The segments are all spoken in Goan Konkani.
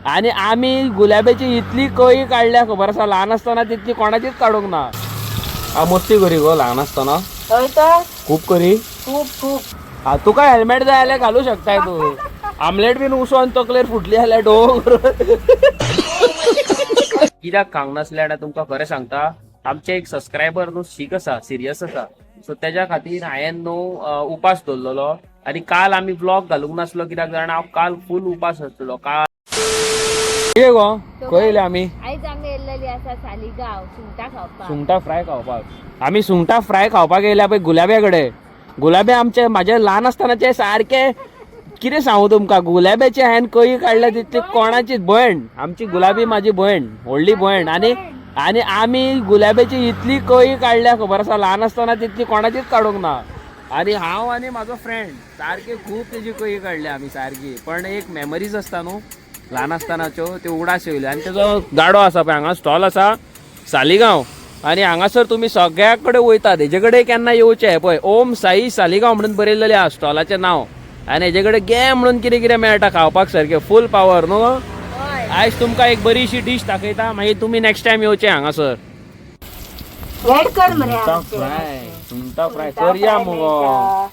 आनी आमी गुलाब्याची इतली कळी काडल्या खबर आसा, ल्हान आसतना तितली कोणाचीच काडूंक ना. मस्ती करी गो ल्हान आसतना. हय तर. खूब करी. खूब खूब. हा, तुका हेल्मेट जाय जाल्यार घालू शकताय तूं. आमलेट बीन उसोन तकलेर फुटली जाल्यार डोंगर. कित्याक खावंक नासलें जाल्यार तुमकां खरें सांगता, आमचे एक सबस्क्रायबर न्हू शीक आसा, सिरियस आसा, सो तेज्या खातीर हांवें न्हू उपास दवरलेलो. आनी काल आमी ब्लॉग घालूंक नासलो, कित्याक जाणा हांव काल फूल उपास आसलेलो. काल कितें गो, खंय येयले आमी? आयज आमी येयल्लेली आसा सालिगांव सुंगटां खावपाक. सुंगटां फ्राय खावपाक. आमी सुंगटां फ्राय खावपाक येयल्या पळय गुलाब्या कडेन. गुलाबे आमचे म्हाजे ल्हान आसतनाचे सारके, कितें सांगू तुमकां, गुलाब्याचे हांवें कळी काडल्या तितली कोणाची. भयण आमची गुलाबी, माझी भयण, व्हडली भयण. आनी आनी आमी गुलाब्याची इतली कळी काडल्या खबर आसा, ल्हान आसतना तितली कोणाचीच काडूंक ना. आनी हांव आनी म्हाजो फ्रेंड सारकी खूब तेजी कळी काडल्या आमी सारकी. पण एक मेमरीज आसता न्हू ल्हान आसतनाच्यो, त्यो उगडास येयल्यो. आनी तेजो गाडो आसा पळय हांगा, स्टॉल आसा सालिगांव. आनी हांगासर तुमी सगळ्या कडेन वयतात, हेजे कडेन केन्ना येवचें. पळय ओम साई सालिगांव म्हणून बरयलेलें आहा स्टॉलाचें नांव. आनी हेजे कडेन गे म्हणून कितें कितें मेळटा खावपाक, सारकें फूल पावर न्हू. हय. आयज तुमकां एक बरीशी डीश दाखयता, मागीर तुमी नेक्स्ट टायम येवचे हांगासर. रेड कर मरे. सुंगटां फ्राय, सुंगटां फ्राय करया मुगो.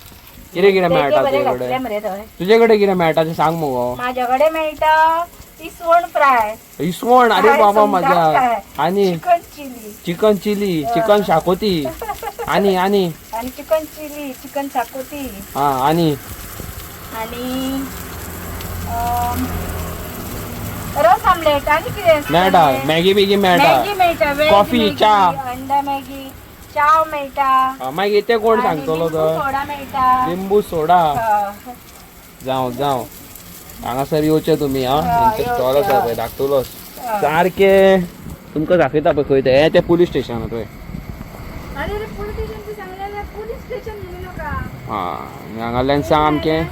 कितें कितें मेळटा तुजे कडेन? मरे थंय. तुजे कडेन कितें मेळटा तें सांग मुगो. माझ्या कडेन मेळटा इसवण फ्राय. इसवण, अरे फ्राय, बाबा सुंगटां माझ्या. फ्राय. आनी chicken chilli. Chicken chilli, chicken xacuti, आनी आनी आणि चिकन चिली, चिकन शाकोती. हा, आनी आणि रस आमलेट आणि कितें आसतलें? मेळटा मॅगी बिगी मेळटा? मॅगी मेळटा, व्हेज कॉफी, मॅगी, च्या. अंडा मॅगी, चाव मेळटा. हा, मागीर ते कोण आणि सांगतलो लिंबू तर? सोडा मेळटा. लिंबू सोडा. हय. जावं जावं, हांगासर येवचे तुमी. हा, हा, तेंचे स्टॉल आसा येवचे. पळय, धाकटुलोच. हय. सारके तुमकां दाखयता पळय खंय ते, हे ते पुलीस स्टेशन पळय. अरे रे, पुलीस स्टेशन सांगलें, पुलीस स्टेशन म्हणू नका. हा, हांगाल्यान सामकें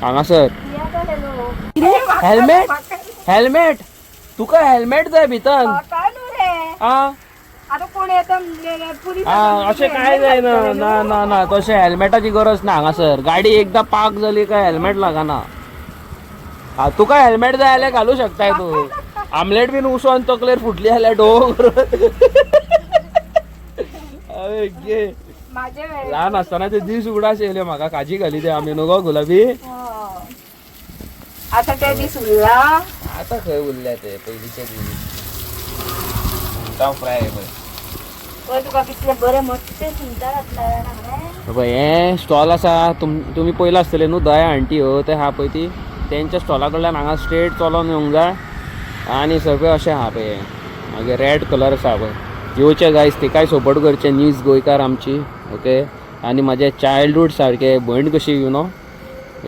हांगासर. लोक. हेल्मेट, हेल्मेट, तुका हेल्मेट जाय भितर? काय न्हू रे. आ. आता कोण येता म्हणलें, पुलीस. आ, अशें काय जायना. ना ना ना, तशें हेल्मेटाची गरज ना हांगासर. गाडी एकदां पार्क जाली काय हेल्मेट लागना. हा, तुका हेल्मेट जाय जाल्यार घालू शकताय तूं. आमलेट बीन उसोन तकलेर फुटली जाल्यार डोंगर. अरे गे. माझे वेळ. ल्हान आसतना ते दीस उगडास येयले म्हाका. काजी घाली ते आमी न्हू गो गुलाबी? हो. आता ते दीस उरला? आता खंय उरल्या ते पयलींचे दीस. सुंगटां फ्राय पळय. पळय तुका कितले बरे मोठे सुंगटां घातला जाणा मरे. पळय हें स्टॉल आसा, तुमी पयलां आसतलें न्हू, दया आंटी हो ते आहा पळय ती, तेंच्या स्टॉला कडल्यान हांगा स्ट्रेट चलोन येवंक जाय. आनी सगळें अशें आहा पळय हें. मागीर रेड कलर आसा पळय. येवचें गायज, तिकाय सपोर्ट करचें, नीज गोंयकार आमची. ओके, आनी म्हाजें चायल्डहूड सारकें भयण कशी, you know.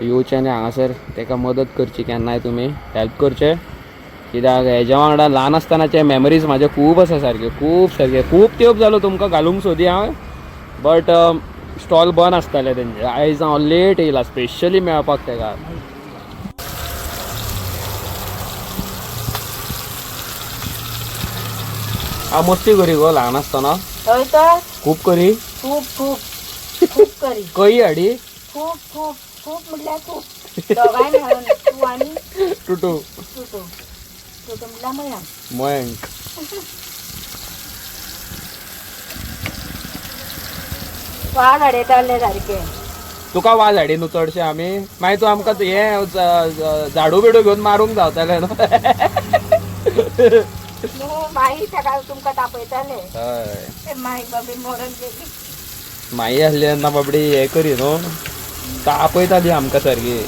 येवचें आनी हांगासर ताका मदत करची, केन्नाय तुमी हेल्प करचें, कित्याक हेज्या वांगडा ल्हान आसतनाचे मेमरीज म्हाजे खूब आसा, सारके खूब, सारके खूब तेंप जालो तुमकां घालूंक सोदी हांव, बट स्टॉल बंद आसताले तेंचे. आयज हांव लेट येयला स्पेशली मेळपाक तेका. हांव मस्ती करी गो ल्हान आसतना. हय तर. खूब करी. खूब खूब खूब करी. कळी हाडी. खूब खूब खूब म्हटल्यार खूब, दोगांय मेळून, तूं आनी टुटू. टुटू. टुटू म्हटल्यार मयांक. मयंक. वाज हाडयताले सारके. तुका वाज हाडी न्हू चडशे आमी, मागीर तूं आमकां हें झाडू बिडू घेवन मारूंक धांवताले न्हू. न्हू, माई ताका तुमकां तापयताले. हय. ते माई बाबी मरून गेली. माई आसली तेन्ना बाबडी हें करी न्हू, तापयताली आमकां सारकी.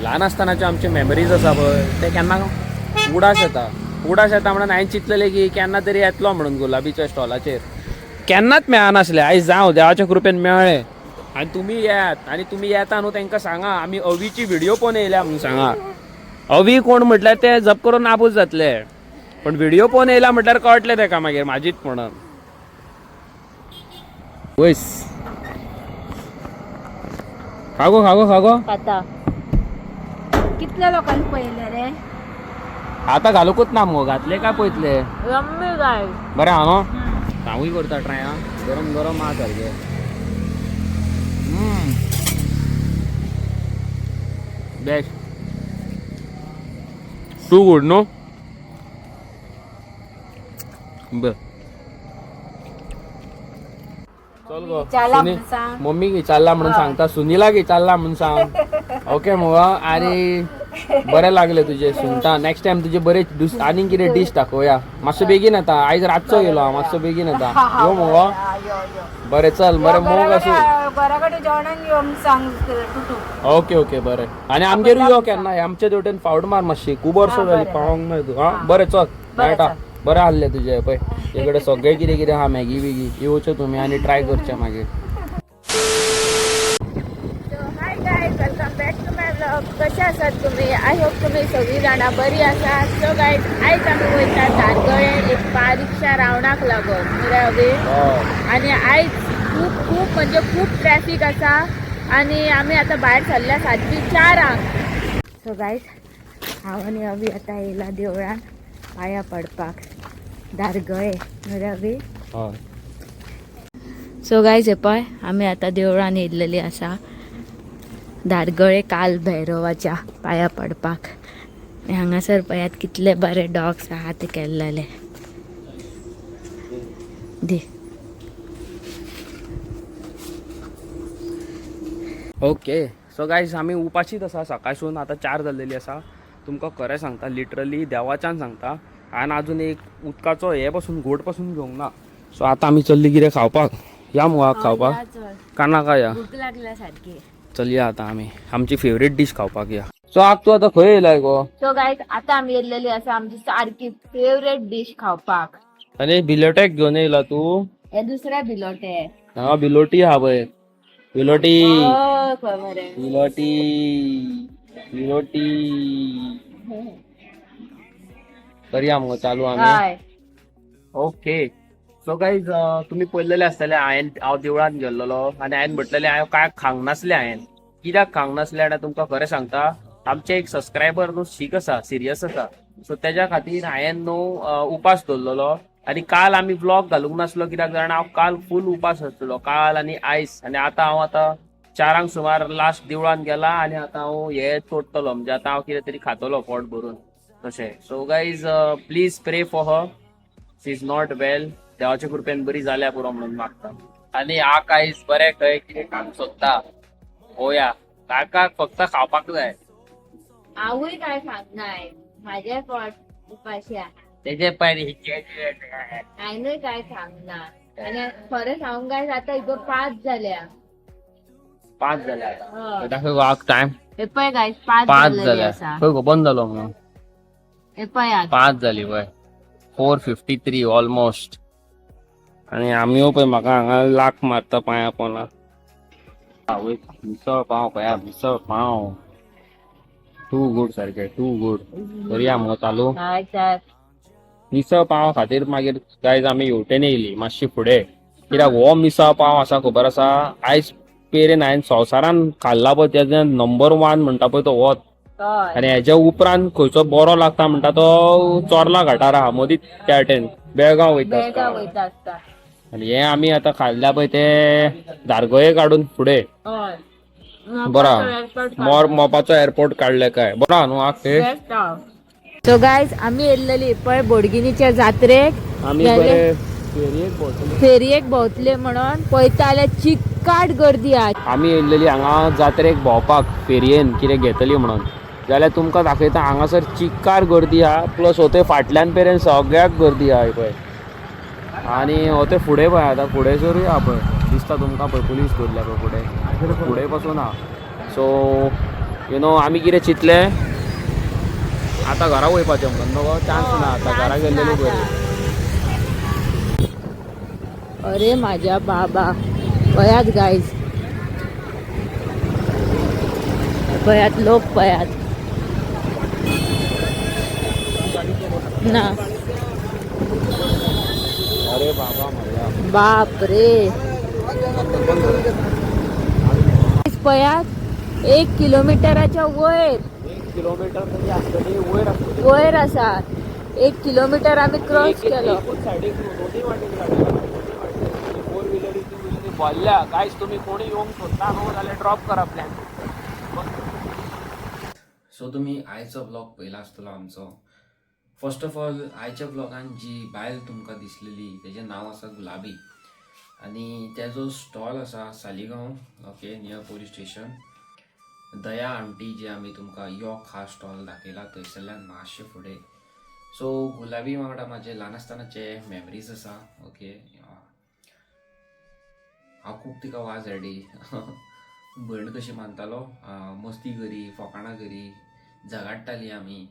ल्हान आसतनाच्यो आमच्यो मेमरीज आसा पळय, ते केन्ना उगडास येता, उगडास येता म्हणून हांवें चिंतलेलें की केन्ना तरी येतलो म्हणून गुलाबीच्या स्टॉलाचेर, केन्नाच मेळनासलें. आयज जावं, देवाच्या कृपेन मेळ्ळें. आनी तुमी येयात, आनी तुमी येता न्हू तांकां सांगा आमी अवीची व्हिडियो पळोवन येयल्या म्हणून सांगा. अवी कोण म्हटल्यार ते जप करून नाबूज जातले, पण व्हिडिओ पळोवन येयला म्हटल्यार कळटलें तेका मागीर म्हाजीच म्हणून. वयस खागो खागो खागो. खाता. कितल्या लोकांनी पळयलें रे? आतां घालूकूच ना मुगो, घातले काय पळयतले? यम्मी गाय. बरें आहा न्हू? हांवूय करता ट्राय. आं, गरम गरम आहा सारकें. Best, too good no. बर चल गो. विचारला सुनी- म्हणून सांग. मम्मी विचारला म्हणून सांगता, सुनीलाक विचारला म्हणून सांग. ओके मगो, आणि बरें लागले तुजे सुंगटां. नेक्स्ट टायम तुजे बरे आनीक कितें डीश दाखोवया. मातसो बेगीन येता, आयज रातचो येयलो हांव, मातसो बेगीन येता. यो मगो. यो यो. बरें चल, बरें मोग आसूं. घरा कडेन जेवणाक यो म्हणून सांग टुटू. ओके ओके, बरें. आनी आमगेर यो केन्ना, आमचे तेवटेन फावट मार मातशी, खूब वर्सां जाली पावोंक ना तूं. आं बरें चल, मेळटा. बरें आहलें तुजें पळय, ते कडेन सगळें कितें कितें आहा, मॅगी बिगी. येवचें तुमी आनी ट्राय करचें मागीर. Hi guys, welcome back to my vlog. कशे आसात तुम्ही? I hope तुम्ही सगळी जाणां बरी आसात. सो गायज, आयज आमी वयता धारगळे एक बारीकशा रावणाक लागून न्ही. आनी आयज खूब खूब म्हणजे खूब ट्रॅफिक आसा आनी आमी आतां भायर सरल्या सातवी 4. सो गायज, हांव आनी अवी आतां येयला देवळान पांया पडपाक धारगळे न्हू रे अवी? हय. सो गायज, हे पळय, आमी आतां देवळान येयल्लेली आसा धारगळे काल भैरवाच्या पांया पडपाक. आनी हांगासर पळयात कितले बरे डॉग्स आहा ते केल्लेले दी. ओके, सो गायज, आमी उपाशीत आसा सकाळसून, आतां 4 जाल्लेली आसा. तुमकां खरें सांगता, लिटरली देवाच्यान सांगता, हांवें आजून एक उदकाचो हे पासून घोट पासून घेवंक ना. सो आतां आमी चल्ली कितें खावपाक. या मुगो खावपाक कानाका या. भूक लागल्या सारकी. चलया आतां आमी आमची फेवरेट डीश खावपाक या. सो आग तूं आतां खंय येयलाय गो? सो गायज, आतां आमी येयल्लेली आसा आमची सारकी फेवरेट डीश खावपाक. आनी बिलोटेक घेवन येयला तूं? हे दुसरे बिलोटे. हांगा बिलोटी आहा पळय, बिलोटी. खंय मरे? बिलोटी बिलोटी. करया मुगो चालू आमी? हय. ओके, सो गायज, तुमी पळयलेले आसतले, हांवें हांव देवळान गेल्लोलो आनी हांवें म्हटलेलें हांवें काय खावंक नासलें. हांवें कित्याक खावंक नासलें जाल्यार तुमकां खरें सांगता, आमचे एक सबस्क्रायबर न्हू शीक आसा, सिरियस आसा. सो तेज्या खातीर हांवें न्हू उपास दवरलेलो आनी काल आमी व्लॉग घालूंक नासलो, कित्याक जाणा, हांव काल फूल उपास आसलेलो, काल आनी आयज. आनी आतां हांव आतां 4 सुमार लास्ट देवळान गेला आनी आतां हांव हे तोडटलो, म्हणजे आतां हांव कितें तरी खातलो पोट भरून तशें. So guys, please pray for her, she is not well. देवाच्या कृपेन बरी जाल्या पुरो म्हणून मागता. आनी आक आयज बरें खंय कितें काम सोदता ओया, काकाक फक्त खावपाक जाय. हांवूय काय खावंक नाय, म्हाजे पोट उपाशी आहा. तेजे पयर हांवेनूय काय खावंक ना. आनी खरें सांगूंक गायज, आतां इगो 5 जाल्या. 5 जाल्या? हय. दाखय आक टायम. हे पळय गायज, 5 5 जाल्लेली जाल्या. आसा. खंय गो, बंद जालो म्हणून. हे पळयात. 5 जाली पळय, 4:53 ऑलमोस्ट. आनी आमी पळय म्हाका हांगा लाख मारता पांया पोना. आवय, मिसळ पाव पळया, मिसळ पाव टू गुड, सारकें टू गुड. करया मुगो चालू? हय सर. मिसळ पाव खातीर मागीर गायज आमी हेवटेन येयली मातशी फुडें, कित्याक हो मिसळ पाव आसा खबर आसा, आयज पेरेन हांवें संवसारान खाल्ला पळय तेजे नंबर 1 म्हणटा पळय तो होच. हय. आनी हेज्या उपरांत खंयचो बरो लागता म्हणटा तो चोर्ला घाटार आहा, मदींच त्या वाटेन बेळगांव वयता बेळगांव आसता. वयता आसता. आनी हे आमी आतां खाल्ल्या पळय ते धारगळे काडून फुडें. हय. बरो मोर मोपाचो एअरपोर्ट काडले काय बरो आहा न्हू आग ते. सो गायज, आमी येयल्लेली पळय बोडगिनीच्या जात्रेक. आमी जाले. बरे फेरयेक भोंवतले. फेरयेक भोंवतले म्हणून पळयता जाल्यार चिक्काट गर्दी आहा. आमी येयल्लेली हांगा जात्रेक भोंवपाक, फेरयेन कितें घेतली म्हणून, जाल्यार तुमकां दाखयता, हांगासर चिक्कार गर्दी आहा. प्लस हो थंय फाटल्यान मेरेन सगळ्याक गर्दी आहा पळय. आनी हो थंय फुडें पळय, आतां फुडें सरूय आहा पळय, दिसता तुमकां पळय, पुलीस दवरल्या पळय फुडें, फुडें पासून आहा. सो you know आमी कितें चिंतलें, आतां घरा वयपाचें म्हणून न्हू, चान्स ना आतां घरा गेल्लेली बरी. अरे माझ्या बाबा, पळयात गायज, पळयात लोक पळयात ना. अरे बाबा माझ्या. बाप रे, पळयात, 1 किलोमिटराच्या वयर. 1 किलोमीटर तरी आसतली वयर आसतली. वयर आसा, 1 किलोमीटर आमी क्रॉस केलो. एकूच सायडीक न्हू, दोनूय वाटेन गाडी आहा, दोनूय वाटेन फोर व्हिलरी टू व्हिलरी भरल्या. गायज, तुमी कोणी येवंक सोदता न्हू जाल्यार ड्रॉप करा प्लॅन. सो तुमी आयचो व्लॉग पयला आसतलो आमचो. फर्स्ट ऑफ ऑल आयच्या व्लॉगान जी बायल तुमकां दिसलेली तेजें नांव आसा गुलाबी आनी तेजो स्टॉल आसा Saligao, okay, near police station. दया आंटी जे आमी तुमकां यो खा स्टॉल दाखयला थंयसरल्यान मातशें फुडें. सो गुलाबी वांगडा म्हाजे ल्हान आसतनाचे मेमरीज आसा, ओके. हांव खूब तिका वाज हाडी, भयण कशी मानतालो. मस्ती करी, फकाणां करी, झगाडटालीं आमी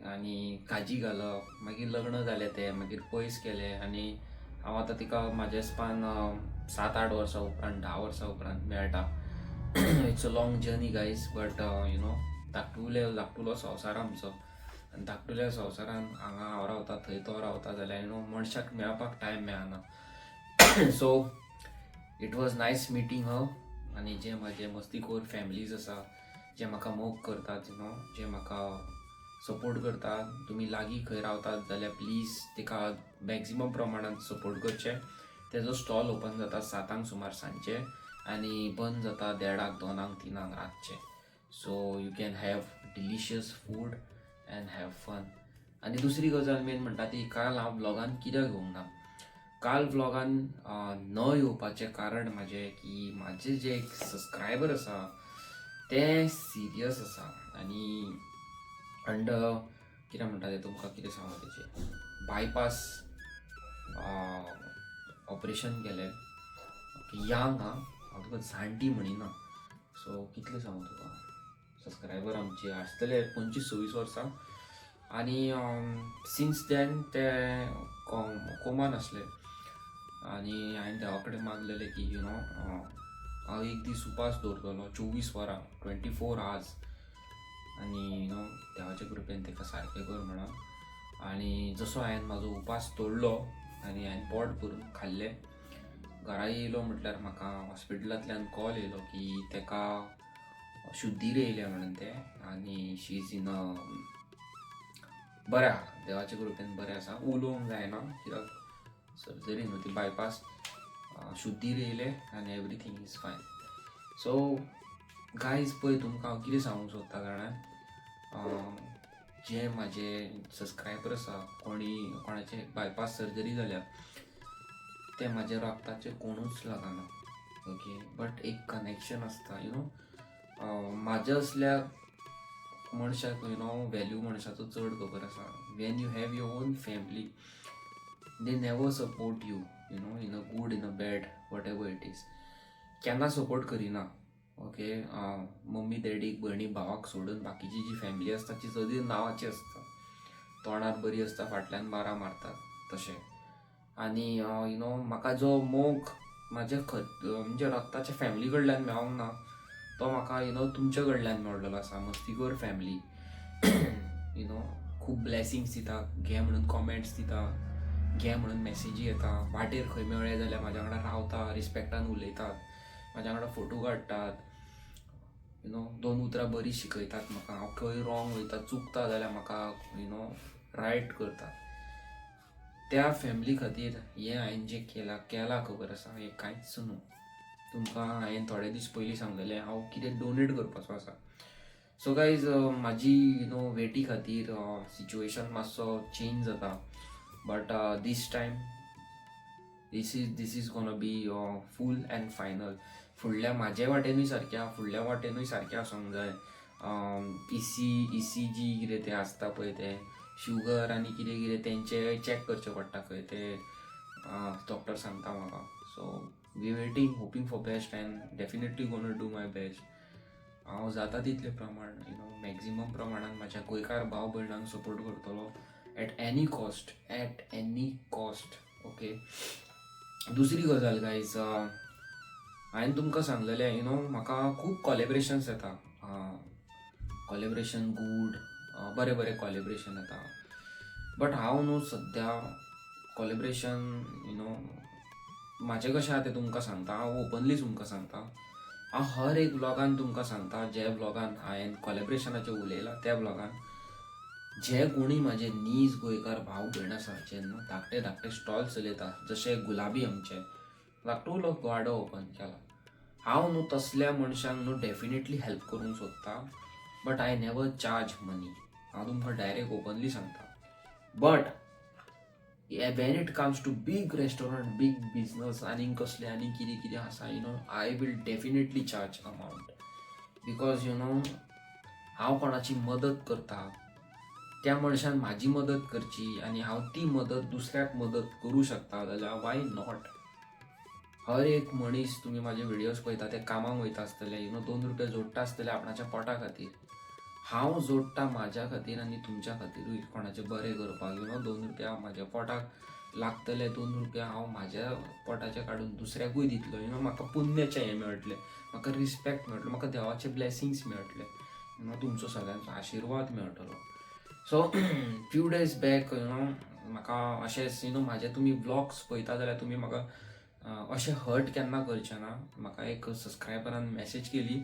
आनी काजी घालप. मागीर लग्न जालें तें, मागीर पयस केलें आनी हांव आतां तिका म्हाज्या हिसपान 7-8 वर्सां उपरांत, 10 वर्सां उपरांत मेळटा. It's a long journey, guys, but धाकटुले धाकटुलो संवसार आमचो आनी धाकटुल्या संवसारान हांगा हांव रावता, थंय तो रावता, जाल्यार मनशाक मेळपाक टायम मेळना. So it was nice meeting her. आनी जे म्हाजे मस्तीखोर फॅमिलीज आसा, जे म्हाका मोग करतात, जे म्हाका सपोर्ट करतात, तुमी लागीं खंय रावतात जाल्यार प्लीज तिका मॅक्झिमम प्रमाणान सपोर्ट करचें. तेजो स्टॉल ओपन जाता 7 सुमार सांजचे आनी बंद जाता 1:30, 2, 3 रातचे. So you can have delicious food and have fun. आनी दुसरी गजाल मेन म्हणटा ती, काल हांव व्लॉगान कित्याक येवंक ना? काल व्लॉगान न येवपाचें कारण म्हाजें की म्हाजे जे एक सबस्क्रायबर आसा ते सिरियस आसा आनी अंडर कितें म्हणटा तें, तुमकां कितें सांगू तेजें, बायपास ऑपरेशन केलें. ओके, यंग आं, हांव तुका जाणटी म्हणिना. सो कितले सांगू तुका, सबस्क्रायबर आमचे आसतले 25-26 वर्सां आनी सिन्स then ते कोमान आसले आनी हांवें देवा कडेन मागलेलें की हांव एक दीस उपास दवरतलो 24 वरां, 24 आवर्स, आनी देवाच्या कृपेन ताका सारकें कर म्हणून. आनी जसो हांवें म्हाजो उपास तोडलो आनी हांवें पोट भरून खाल्लें, घरा येयलो म्हटल्यार म्हाका हॉस्पिटलांतल्यान कॉल येयलो की ताका शुद्धीर येयल्या म्हणून ते आनी शी is in अ बरें आहा, देवाच्या कृपेन बरें आसा. उलोवंक जायना कित्याक सर्जरी न्हू ती, बायपास. शुद्धीर येयले आनी everything is fine. So guys, पळय, तुमकां हांव कितें सांगूंक सोदता जाणा, जे म्हाजे सबस्क्रायबर आसा, कोणी कोणाचे बायपास सर्जरी जाल्या, ते म्हाज्या रक्ताचे कोणूच लागना, ओके, बट एक कनेक्शन आसता. म्हाज्या असल्या मनशाक व्हॅल्यू मनशाचो चड खबर आसा. When you have your own family, they never support you you know in a good, in a bad, whatever it is. केन्ना सपोर्ट करिना, ओके. मम्मी डॅडीक, भयणी भावाक सोडून बाकीची जी फॅमिली आसता ती सगळी नांवाची आसता. तोंडार बरी आसता, फाटल्यान बारा मारतात तशें. आनी म्हाका जो मोग म्हाज्या म्हणजे रक्ताच्या फॅमिली कडल्यान मेळोंक ना, तो म्हाका तुमच्या कडल्यान मेळलेलो आसा. मस्तीखोर फॅमिली खूब ब्लेसिंग्स दिता, घे म्हणून कॉमेंट्स दिता, घे म्हणून मॅसेजी येता. वाटेर खंय मेळ्ळे जाल्यार म्हाज्या वांगडा रावता, रिस्पेक्टान उलयतात, म्हाज्या वांगडा फोटो काडटात, दोन उतरां बरीं शिकयतात म्हाका. हांव खंय रॉंग वयता, चुकता जाल्यार म्हाका रायट करतात. त्या फॅमिली खातीर हें हांवें जें केलां केलां खबर आसा, हें कांयच न्हू. तुमकां हांवें थोडे दीस पयलीं सांगलेलें, हांव कितें डोनेट करपाचो आसा. सो गायज, म्हाजी वेटी खातीर सिच्युएशन मातसो चेंज जाता, but this time this is gonna be full and final. फुडल्या म्हाजे वाटेनूय सारकें, फुडल्या वाटेनूय सारकें आसूंक जाय. ईसीजी कितें तें आसता पळय, तें शुगर आनी कितें कितें तेंचें चॅक करचें पडटा खंय, ते डॉक्टर सांगता म्हाका. So we waiting, hoping for best and definitely gonna do my best. हांव जाता तितले प्रमाण, मॅक्झिमम प्रमाणान म्हाज्या गोंयकार भाव भयणांक सपोर्ट करतलो at any cost, at any cost, okay. दुसरी गजाल गायज, हांवें तुमकां सांगलेलें, म्हाका खूब कॉलेब्रेशन्स येता, कॉलेब्रेशन गूड, बरें बरें कॉलेब्रेशन येता, बट हांव न्हू सद्या कॉलेब्रेशन, म्हाजें कशें आहा तें तुमकां सांगता. हांव ओपनली तुमकां सांगता. हांव हर एक व्लॉगान तुमकां सांगता, जे व्लॉगान हांवें कॉलेब्रेशनाचें उलयलां त्या व्लॉगान जे कोणी म्हाजे नीज गोंयकार भाव भयण आसा, जे न्हू धाकटे धाकटे स्टॉल चलयता, जशे गुलाबी आमचे धाकटुलो गाडो ओपन केला, हांव न्हू तसल्या मनशांक न्हू डेफिनेटली हेल्प करूंक सोदता. But I never charge money. हांव तुमकां डायरेक्ट ओपनली सांगता. But when it comes to big restaurant, big business, आनीक कसले आनी कितें कितें आसा, I will definitely charge amount because हांव कोणाची मदत करता, त्या मनशान म्हाजी मदत करची आनी हांव ती मदत दुसऱ्याक मदत करूं शकता जाल्यार why not? हर एक मनीस, तुमी म्हाजे व्हिडियोज पळयता, ते कामाक वयता आसतले, 2 रुपया जोडटा आसतले आपणाच्या पोटा खातीर. हांव जोडटा म्हाज्या खातीर आनी तुमच्या खातिरूय, कोणाचें बरें करपाक. 2 रुपया म्हाज्या पोटाक लागतले, 2 रुपया हांव म्हाज्या पोटाचे काडून दुसऱ्याकूय दितलो. म्हाका पुण्याचें हें मेळटलें, म्हाका रिस्पेक्ट मेळटलो, म्हाका देवाचे ब्लेसिंग्स मेळटले, तुमचो सगळ्यांचो आशिर्वाद मेळटलो. So few days back म्हाका अशेंच म्हाजे तुमी व्लॉग्स पळयता जाल्यार तुमी म्हाका अशें हर्ट केन्ना करचें ना. म्हाका एक सबस्क्रायबरान मॅसेज केली,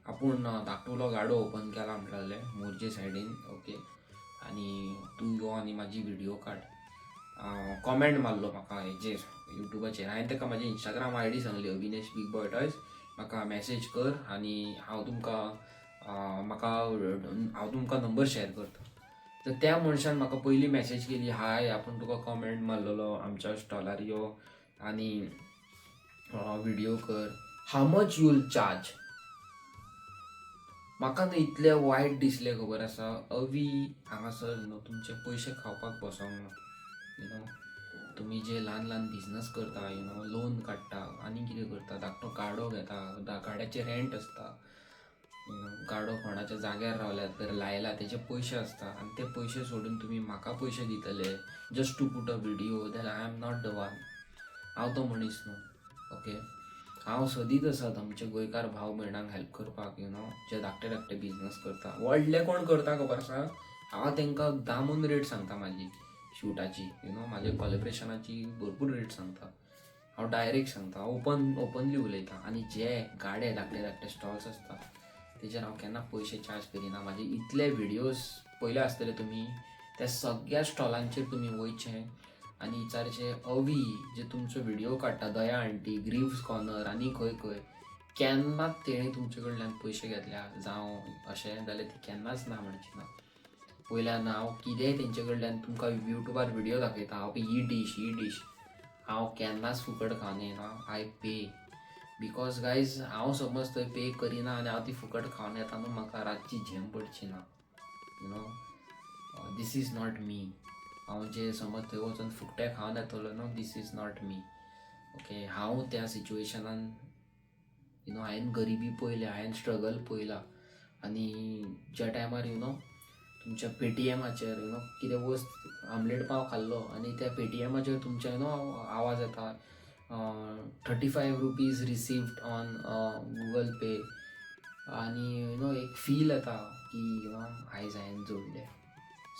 आपूण धाकटुलो गाडो ओपन केला म्हणटा लागले मोरजे सायडीन, ओके, आनी तूं यो आनी म्हाजी व्हिडियो काड. कॉमेंट मारलो म्हाका हेजेर, युट्यूबाचेर. हांवें ताका म्हाजी इंस्टाग्राम आयडी सांगली, अविनेश बीग बॉय टॉयज, म्हाका मॅसेज कर आनी हांव तुमकां म्हाका हांव तुमकां नंबर शेअर करता. तर त्या मनशान म्हाका पयली मॅसेज केली, हाय, आपूण तुका कॉमेंट मारलेलो, आमच्या स्टॉलार यो आनी व्हिडियो कर, how much you'll charge? म्हाका न्हू इतलें वायट दिसलें, खबर आसा अवी, हांगासर न्हू तुमचे पयशे खावपाक बसोंक ना. तुमी जे ल्हान ल्हान बिजनस करता, लोन काडटा आनी कितें करता, धाकटो गाडो घेता, गाड्याचें रेंट आसता, गाडो कोणाच्या जाग्यार रावल्यार तर लायला तेजे पयशे आसता आनी ते पयशे सोडून तुमी म्हाका पयशे दितले just to put a video, जाल्यार I am not the one. हांव तो मनीस न्हू, ओके. हांव सदींच आसा आमचे गोंयकार भाव भयणांक हेल्प करपाक, जे धाकटे धाकटे बिजनस करता. व्हडले कोण करता खबर आसा, हांव तांकां दामून रेट सांगता म्हाजी शुटाची, म्हाजे कॉलेब्रेशनाची भरपूर रेट सांगता. हांव डायरेक्ट सांगता, ओपनली उलयता. आनी जे गाडे, धाकटे धाकटे स्टॉल्स आसता, तेजेर हांव केन्ना पयशे चार्ज करिना. म्हाजे इतले व्हिडियोज पयले आसतले तुमी, त्या सगळ्या स्टॉलांचेर तुमी वयचें आनी विचारचें, अवी जे तुमचो व्हिडिओ काडटा, दया आंटी, ग्रीव्स कॉर्नर आनी खंय खंय, केन्नाच तेणी तुमचे कडल्यान पयशे घेतल्या जावं अशें जाल्यार ती केन्नाच ना म्हणची ना. पयल्यान हांव कितेंय तेंचे कडल्यान, तुमकां युट्यूबार व्हिडिओ दाखयता हांव, ही डीश, ही डीश, हांव केन्नाच फुकट खावन येना. I pay because guys, हांव समज थंय पे करिना आनी हांव ती फुकट खावन येता न्हू, म्हाका रातची झेम पडची ना. This is not me. हांव जे समज थंय वचून फुकटें खावन येतलो न्हू, this is not me, okay. हांव त्या सिच्युएशनान, हांवें गरिबी पळयल्या, हांवें स्ट्रगल पळयला आनी ज्या टायमार तुमच्या पेटीएमाचेर कितें वस्त, आमलेट पाव खाल्लो आनी त्या पेटीएमाचेर तुमच्या आवाज येता, ₹35 received on Google Pay, आनी एक फील येता की आयज हांवें जोडले.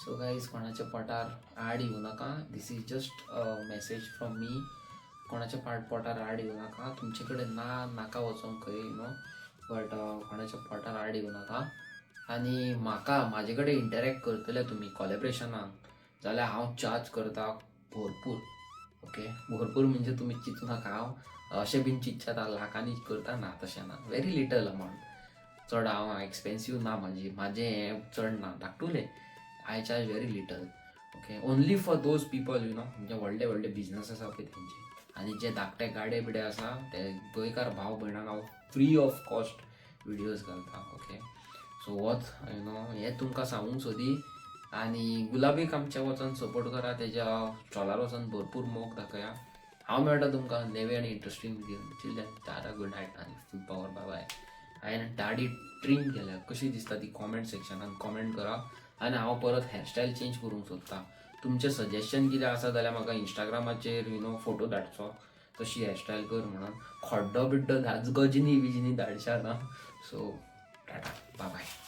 सो गायज, कोणाच्या पोटार आड येवं नाका. This is just a message from me. कोणाच्या पोटार आड येवं नाका. तुमचे कडेन ना, नाका वचोंक खंय, बट कोणाच्या पोटार आड येवं नाका. आनी म्हाका म्हाजे कडेन इंटरेक्ट करतले तुमी कॉलेब्रेशनाक जाल्यार हांव चार्ज करता भरपूर, ओके. भरपूर म्हणजे तुमी चिंतू नाका हांव अशें बीन चिंतचे आतां लाखांनी करता. ना, तशें ना, व्हेरी लिटल अमावंट. चड हांव एक्सपेन्सीव ना, म्हाजी म्हाजें हें चड ना, धाकटुलें. I charge very little, okay, only for those people, म्हणजे व्हडले व्हडले बिजनस आसा पळय तेंचे आनी जे धाकटे गाडे बिडे आसा ते गोंयकार भाव भयणांक हांव फ्री ऑफ कॉस्ट विडियोज घालता, ओके. सो वच हें तुमकां सांगूंक सोदी आनी गुलाबीक आमच्या वचोन सपोर्ट करा, तेज्या स्टॉलार वचोन भरपूर मोग दाखया. हांव मेळटा तुमकां नवे आनी interesting video. Till then, tata, good night आनी फूल पावर, बाय बाय. हांवें दाडी ट्रीम केल्या, कशी दिसता ती कॉमेंट सेक्शनान कॉमेंट करा. आनी हांव परत हेअरस्टायल चेंज करूंक सोदता. तुमचें सजेशन कितें आसा जाल्यार म्हाका इंस्टाग्रामाचेर फोटो धाडचो, तशी हेअरस्टायल कर म्हणून. खड्डो बिड्डो धाच, गजनी बिजनी धाडच्या ना. सो टाटा, बाय बाय.